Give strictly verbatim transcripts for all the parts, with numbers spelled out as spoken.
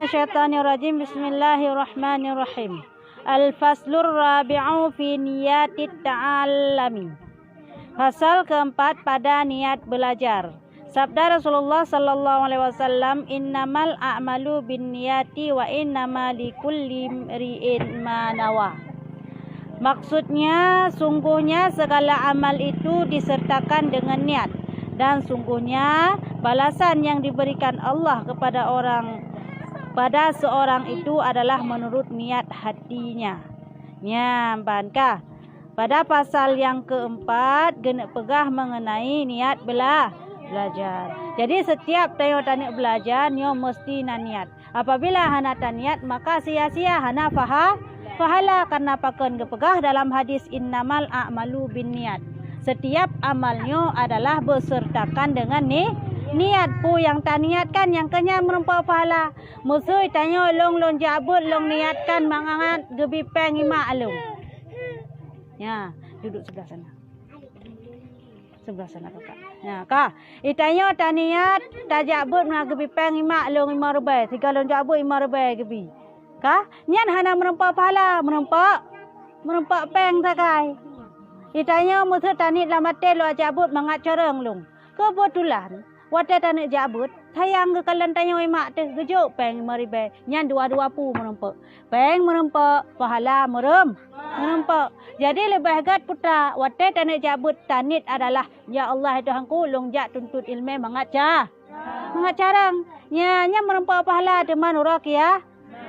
Syaitanirrajim. Bismillahirrahmanirrahim. Al-faslur rabi'u fi niyatit ta'allami. Pasal keempat pada niat belajar. Sabda Rasulullah sallallahu alaihi wasallam, "Innamal a'malu binniyati wa innama likulli imri'in ma nawa." Maksudnya, sungguhnya segala amal itu disertakan dengan niat, dan sungguhnya balasan yang diberikan Allah kepada orang, pada seorang itu adalah menurut niat hatinya. Nyan ban ka. Pada pasal nyang keempat, geuneuk peugah mengenai niat bela-, belajar. Jadi, setiap tanyoe taneuk belajar, nyoe mesti na niat. Apabila hana taniat, maka sia-sia, hana paha-, pahala. Karena pakon geupeugah dalam hadis, "Innamal a'malu binniyat." Setiap amal nyoe adalah besertakan dengan ni-, niat. Peue nyang taniatkan, nyang keu nyan meureumpok pahala. Meuseu tanyoe lôn, lôn jak beuet, lôn niatkan mangat geubi péng imak lôn. Ya, duduk sebelah sana. Sebelah sana, Kakak. Ya, ka. Itanyoe taniat, tajak beuet mangat geubi péng imak lôn limong ribèe. Sigoe lôn jak beuet limong ribèe geubi. Ka? Nyan hana meureumpok pahala, meureumpok, meureumpok péng sagai. Itanyoe meuseu taniet lam até lôn jak beuet mangat corong lôn. Keubeutulan, watèe taneuk jak beuet, sayang geukalon tanyoe imak teuh geujok péng limong ribèe, nyan dua-dua peue meureumpok. Péng meureumpok, pahala meureuem-, meureumpok. Jadi leubeh gèt putra, watèe taneuk jak beuet taniet adalah, "Ya Allah, ya Tuhanku, lôn jak tuntot ileumèe mangat ca-, mangat carông." Nya, nyan meureumpok pahala teuma uroe kia-,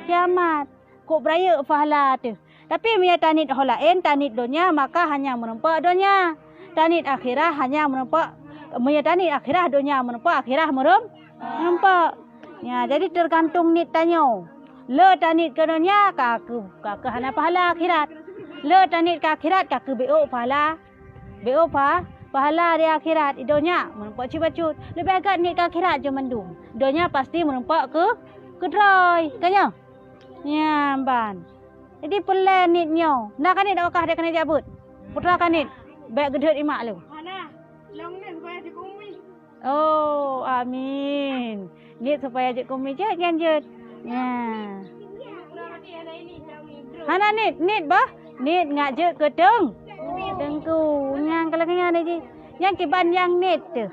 kiamat. Kok beurayeuk pahala teuh. Tapi meunyoe taniet ho laén, taniet donya, maka hanya meureumpok donya. Taniet akhirah hanya meureumpok, meunyoe taniet akhirah donya meureumpok, akhirah meureuem-, meureumpok. Ya, jadi tergantung niet tanyoe. Le taniet keu donya, ka keu, ka keu hana pahala akhirat. Le taniet keu akhirat, ka keu beuôk pahala, beuôk pa-, pahala di akhirat. Donya meureumpok cit bacut. Leubeh gèt niet keu akhirat jeuet mandum. Donya pasti meureumpok keu, keu droe. Ka nyoe? Nyan ban. Jadi peureulèe niet nyoe. Na ka niet awak kah deh keuneuk jak beuet? Putra ka niet. Bèk geudeuet imak lôn. Hana. Lôn niet supaya jeuet keu umi. Oh, amin. Niet supaya jeuet keu umi, jeuet nyan jeuet. Nyan. Hana niet, niet bah. Niet ngat jeuet keu teung-, teungku. Nyan ka lagèe nyan jih. Nyan kiban nyang niet teuh.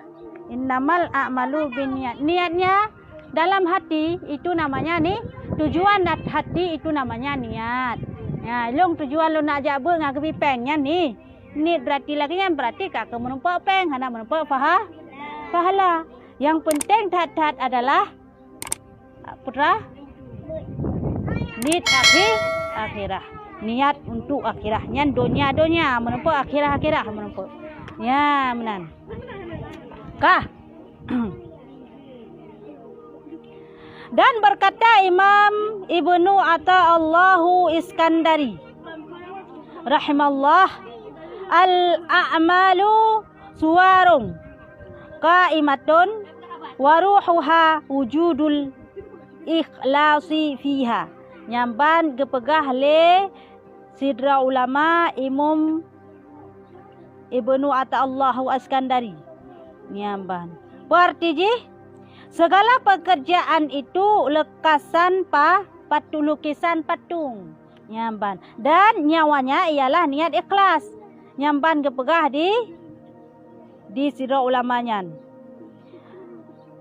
Innamal a'malu binniyat. Niatnya dalam hati itu namanya ni, tujuan dat-, hati itu namanya niat. Ya, lôn tujuan lôn nak jak beuet ngat geubi péng nyan ni. Niet berarti lagèe nyan berarti ka keu meureumpok péng, hana meureumpok paha-, pahala. Nyang peunteng that-that adalah, putra, niet akhi-, akhirah. Niat untuk akhirah. Nyan donya-donya meureumpok, akhirah-akhirah meureumpok. Ya, meunan. Kah? Dan berkata Imam Ibnu Ata'allahu Iskandari, rahimallah, "Al-a'malu suwarun qaimatun wa ruhuha wujudul ikhlasi fiha." Nyan ban geupeugah lé sidroe ulama Imam Ibnu Ata'allahu Iskandari. Nyan ban. Peue arti jih? Segala pekerjaan itu leukasan pa-, patu-, lukisan patung. Nyan ban. Dan nyawanya ialah niat ikhlas. Nyan ban geupeugah di, di sidroe ulama nyan.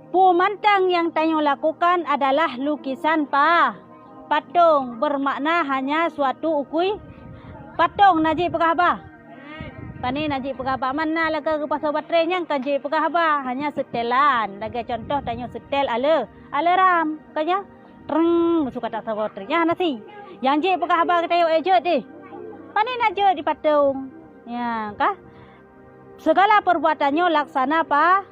Peue mantong nyang tanyoe lakukan adalah lukisan pa-, patong, bermakna hanya suatu ukui patong. Na jeuet peugah haba? Pane na jeuet peugah haba? Mana lagèe geupasoe baterai nyan kan jeuet peugah haba, hanya seutelan. Lagèe contoh tanyoe seutel ale-, alarm, kan nyan? Treng, meusuka tasoe baterai. Nyan hana si. Nyang jeuet peugah haba geutanyoe, eh, jeuet deh. Pane na jeuet di patong. Nyan kah? Segala perbuatan nyoe laksana pa-,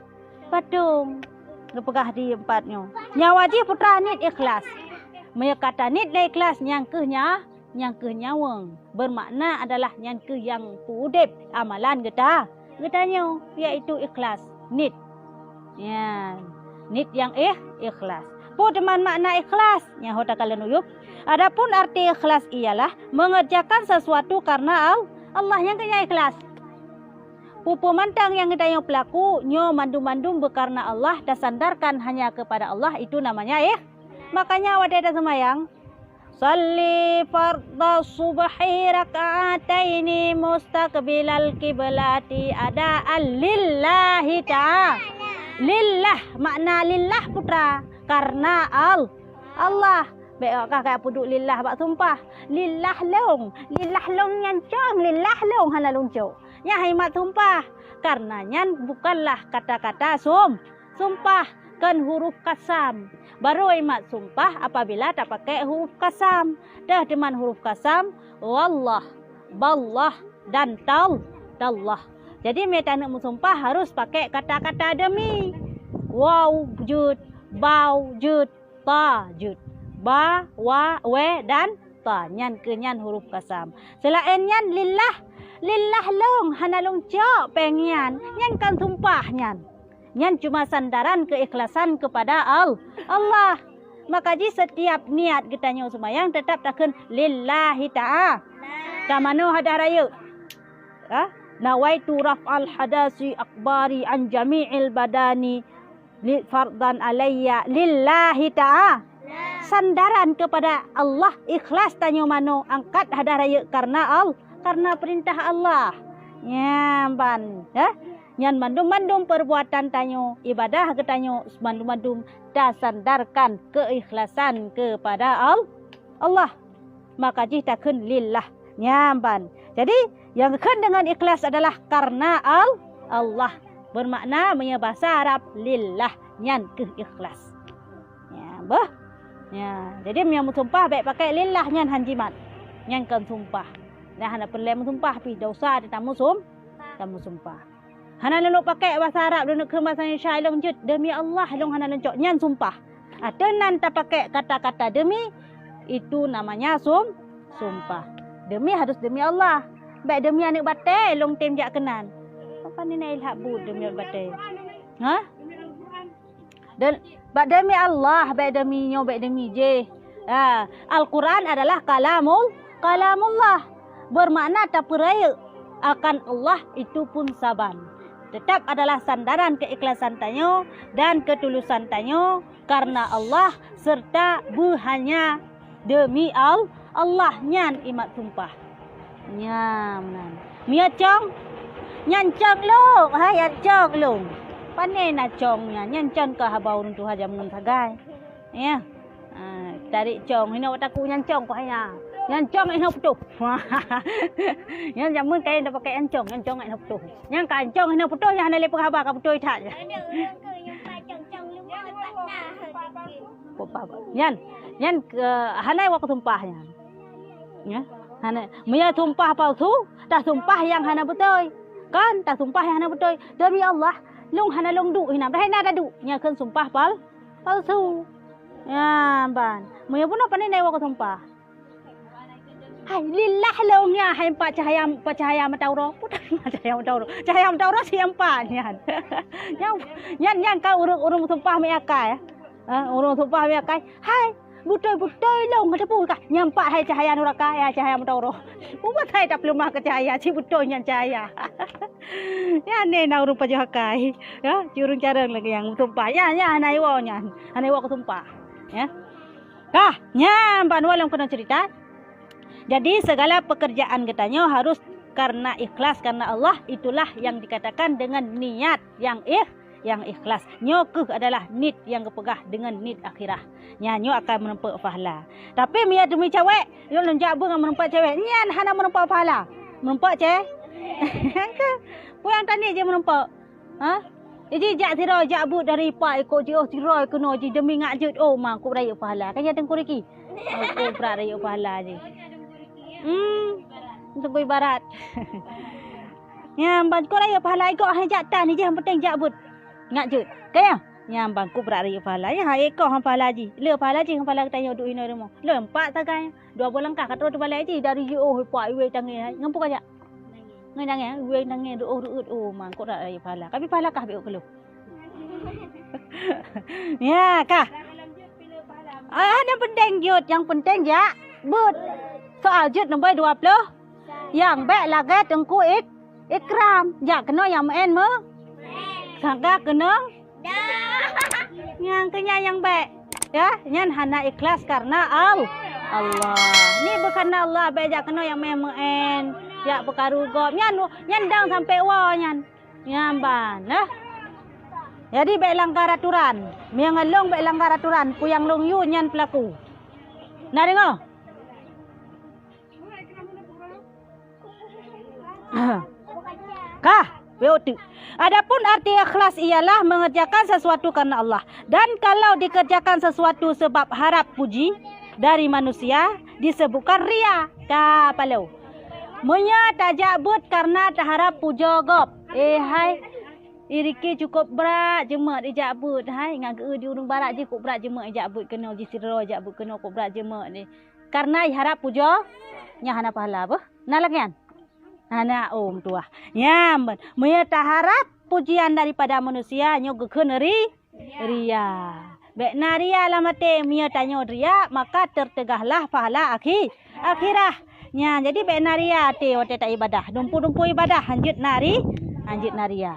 patong. Geupeugah di empat nyoe. Nyang wajéb putra niet ikhlas. Meunyoe ka taniet lé ikhlas, nyan keuh nya-, nyan keuh nyawöng. Bermakna adalah nyan keuh nyang peuudép amalan geuta-, geutanyoe, yaitu ikhlas, niet. Nyan, niet nyang ikh-, ikhlas. Peue teuma makna ikhlas? Nyan ho takalon u yup. Adapun arti ikhlas ialah mengerjakan sesuatu karena Al-, Allah, nyan keuh nyang ikhlas. Peue-peue mantong nyang geutanyoe peulaku, nyoe mandum-mandum beukareuna Allah, tasandarkan hanya kepada Allah, itu namanya ikh-, Makanya watée taseumayang, "Shalli fardhas subhi rak'ataini mustaqbilal qiblati adaan lillahi ta'ala." Lillah, makna lillah putra, karena Al-, Allah. Bék kah ka peuduek lillah bak sumpah. Lillah lông, lillah lông nyan cong, lillah lông hana lông cok. Nyan hai mat sumpah, karena nyan bukanlah kata-kata sum-, sumpah, kon huruf kasam. Barô imat sumpah apabila tapakée huruf kasam. Deuh teuman huruf kasam, wallah, ballah, dan tal-, tallah. Jadi, meunyo taneuk meusumpah harus pakée kata-kata demi. Waw jeuet, baw jeuet, ta jeuet. Ba, wa, we, dan ta. Nyan keuh nyan huruf kasam. Seulaén nyan lillah, lillah lông, hana lông cok péng nyan. Nyan kon sumpah nyan. Nyan cuma sandaran keikhlasan kepada Al-, Allah. Maka jih setiap niat geutanyoe seumayang tetap takheun lillahi ta'a-, tamanoe hadah rayeuk. Ha? "Nawaitu raf'al hadasi akbari an jami'il badani li fardhan alayya lillahi ta'a-." Sandaran kepada Allah, ikhlas tanyoe manoe angkat hadah rayeuk karena Al-, karena perintah Allah. Nyan ban, ya. Nyan mandum-mandum perbuatan tanyoe, ibadah geutanyoe, mandum-mandum tasandarkan keikhlasan kepada Al-, Allah. Maka jih takheun lillah. Nyan ban. Jadi, nyang geukheun deungon ikhlas adalah karena Al-, Allah. Bermakna, meunyoe bahasa Arab, lillah. Nyan keuh ikhlas. Nyan, beuh. Nyan. Jadi, meunyoe meusumpah, bék pakée lillah nyan han jimat. Nyan kon sumpah. Nah, hana peureulée meusumpah pih, dosa teuh tameusum-, tameusumpah. Hana lôn pakée basa Arab, lôn kheun basa Indonesia, lôn jeuet, "Demi Allah, lôn hana lôn cok." Nyan sumpah. Ateueh nan tapakée kata-kata demi, itu namanya sum-, sumpah. Demi harus demi Allah. Bék demi aneuëk batée, lôn tem jak keunan. Apa ni na ilhak buet demi aneuëk batée? Ha? Dan bak demi Allah, bék demi nyoe, bék demi jih. Ha, Al-Quran adalah kalamul-, kalamullah. Bermakna tapeurayeuk akan Allah itu pun saban. Tetap adalah sandaran keikhlasan tanyoe dan ketulusan tanyoe karena Allah serta beuhanya demi Al-, Allah nyan imat sumpah. Nyan meunan. Meunyoe cong, nyan cong lôn, hai, nyan cong lôn. Pane na cong nyan, nyan cong keu haba ureuëng tuha jameun sagai. Ya. Ha, tarék cong, hinoe bak takue nyan cong keu hanya. Nyan cong hinoe putôh. Nyan jameun kayém tapakée nyan cong, nyan cong hinoe putôh. Nyan ka cong hinoe putôh, nyan hana lé peugah haba ka putôh that. Nyan, nyan keu hana iwoe keu sumpah nyan. Ya, hana. Meunyoe sumpah palsu, tasumpah nyang hana beutôi. Kan, tasumpah nyang hana beutôi. Demi Allah, lôn hana lôn duek hinan. Padahai na taduek. Nyan kheun sumpah pal-, palsu. Ya, ban. Meunyoe bunoe pane na iwoe keu sumpah. Hai, lillah lôn nyan, hai empat cahaya, empat cahaya mata uroe. Empat cahaya mata uroe. Cahaya mata uroe si empat nyan. Nyan, nyan, nyan kan ureuëng, ureuëng sumpah meuakai. Ha, ureuëng sumpah meuakai. Hai, beutôi-beutôi lôn, kata pun kah. Nyan empat hai cahaya nuraka, ya cahaya mata uroe. Ubat hai tapeuleumah keu cahaya, si beutôi nyan cahaya. Nyan aneh na ureuëng pajoh akai. Ya, si ureuëng carông lagée nyang sumpah. Ya, ya, hana iwoe nyan. Hana iwoe keu sumpah. Ya. Kah, nyan ban walong keunoe cerita. Jadi, segala pekerjaan geutanyoe harus karena ikhlas karena Allah, itulah yang dikatakan dengan niat yang ikh-, yang ikhlas. Nyoe keuh adalah nit nyang geupeugah deungon nit akhirah. Nyan nyoe akan meureumpok pahala. Tapi meunyoe demi cawék, lôn jak beuet ngon meureumpok cawék, nyan hana meureumpok pahala. Meureumpok cè-, nyang keuh, peue nyang tani jih meureumpok? Ha? Jadi jak sidroe jak beuet dari ipak ikok jih, oh, sidroe keunoe jih demi ngak jeuet, oh, ma, kok rayeuk pahala. Kan nyan Teungku Riki? Oh, kok brat rayeuk pahala jih. Hmm. Teungku ibarat. Nyan ban kok rayeuk pahala ikok hai jak tan jih, yang penting jak beuet. Ngak jeuet. Kan nyan? Nyan ban kok brat rayeuk pahala. Ya, ikok han pahala jih. Le pahala jih, han pahala geutanyoe duek inoe rumoh. Le empat sagai. Dua boh langkah ka troh teubalai jih dari jiôh ipak iwé tangé hai. Ngon peue ka jak? Ngon tangé, iwé tangé reuôh reuôt, oh, ma, kok brat rayeuk pahala. Tapi pahala kah bék keu lôn. Ya, kah? Ah, nyang penting jeuet, nyang penting jak beuet. Soal jeuet nombor dua puluh. Nyang bék lagée Teungku Ik-, Ikram. Jak keunoe nyang meu'en meu-, sangka keunoe. Nyang keu nyan nyang bék. Ya, nyan hana ikhlas karena Al-, Allah. Ni bukan Allah, bèk jak keunoe nyang meu'en-meu'en, jak peukaru gob. Nyan, nyan dang sampai woe nyan. Nyan ban, eh. Jadi bèk langgar aturan. Meunyoe ngon lôn bèk langgar aturan, peue nyang lôn yue nyan peulaku. Na deungoe? Kah, beuteuk. Adapun arti ikhlas ialah mengerjakan sesuatu karena Allah. Dan kalau dikerjakan sesuatu sebab harap puji dari manusia, disebutkan ria. Ka paloe. Meunyoe tajak beuet karena taharap pujoe gob. Eh, hai. Iriki cukup brat jeumeut ijak beuet, hai. Ngon geu di ureueng barat jih cukup brat jeumeut ijak beuet keunoe, jih sidroe ijak beuet keunoe cukup brat jeumeut ni. Karena iharap pujoe, nyan hana pahala beuh. Na lagèe nyan? Hana, oh, meutuah. Nyan, meunyoe taharap pujian daripada manusia, nyoe geukheun ri-, ria. Bèk na ria lam até, meunyoe tanyoe ria, maka teutegahlah pahala akhi-, akhirah. Nyan, jadi bèk na ria até watèe taibadah. Dumpu-dumpu ibadah, hanjeuet na ri-, hanjeuet na ria.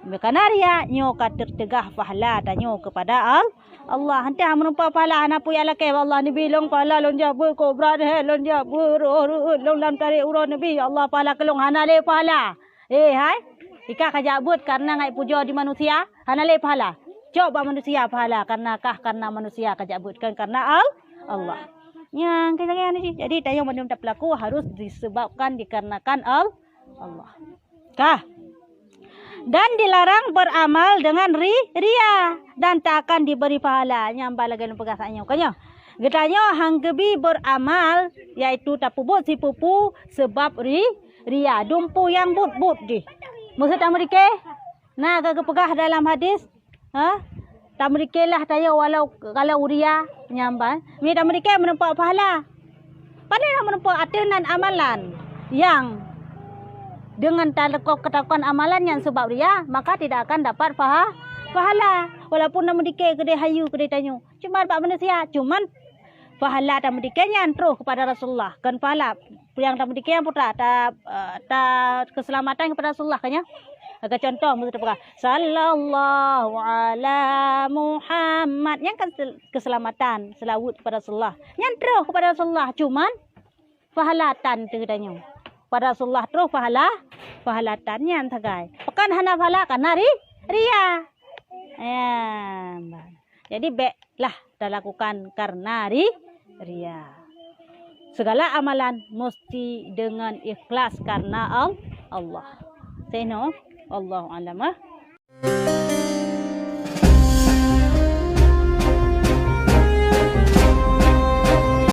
Meunyoe ka na ria, nyoe ka teutegah pahala tanyoe keupada Al-, Allah. Hanté meureumpok pahala, hana peue jak lakèe bak Allah, neubi lôn pahala lôn jak beuet, kok brat hèk lôn jak beuet, reuôt-reuôt lôn lam tarek uroe neubi, ya Allah, pahala keu lôn, hana lé pahala. Eh, hai. Ikah ka jak beuet karena ngai pujoe di manusia, hana lé pahala. Cok bak manusia pahala, karena kah karena manusia ka jak beuet, kon karena Al-, Allah. Nyang keu lagèe nyan cit. Jadi, tanyoe mandum tapeulaku harus disebabkan dikarenakan Al-, Allah. Kah. Dan dilarang beramal dengan ri-, ria, dan tak akan diberi pahala. Nyan ban lagèe lôn peugah saat nyoe. Kon nyoe. Geutanyoe han geubi beramal, yaitu tapeubuet sipeue-peue sebab ri-, ria, dumpu nyang buet-buet jih. Meuseu tameudike, na ka geupeugah dalam hadis, ha? Tameudike lah tanyoe walau kalau ria, nyan ban. Meunyoe tameudike meureumpok pahala. Pane na meureumpok ateueh nan amalan nyang deungon talakukan amalan nyang sebab ria, maka tidak akan dapat paha-, pahala. Walaupun tameudike keudeh hayeue keudeh tanyoe. Cuma bak manusia, cuman pahala tameudike nyan troh keupada Rasulullah, kon pahala nyang tameudike nyan putra, ta-, eh, ta-, keuseulamatan keupada Rasulullah, kan nyan? Lagèe contoh, meuseu tapeugah, "Sallallahu ala Muhammad." Nyan kan sel-, keuseulamatan, seulaweuet keupada Rasulullah. Nyan troh keupada Rasulullah, cuman pahala tan teuh tanyoe. Pada Rasulullah troh pahala, pahala tan nyan sagai. Pakon hana pahala? Karena ri-, ria. Ya, bah. Jadi, bèklah talakukan karena ri-, ria. Segala amalan mesti dengan ikhlas karena Al-, Allah. Seno, Allahu a'lam, ah.